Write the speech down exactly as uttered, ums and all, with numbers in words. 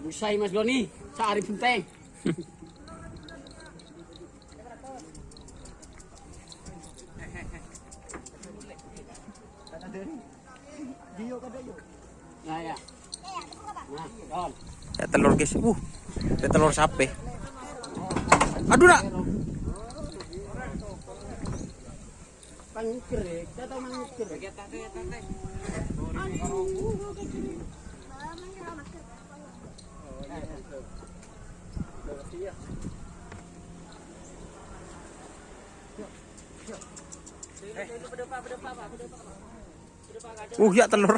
Usai Mas Doni, sehari benteng. Nah, ya. Nah, Don. Ya, telur, guys. Uh, ya, telur sapi. Aduh, nak. Pangker, ya. Kita tahu mangker. Uh, ya, telur.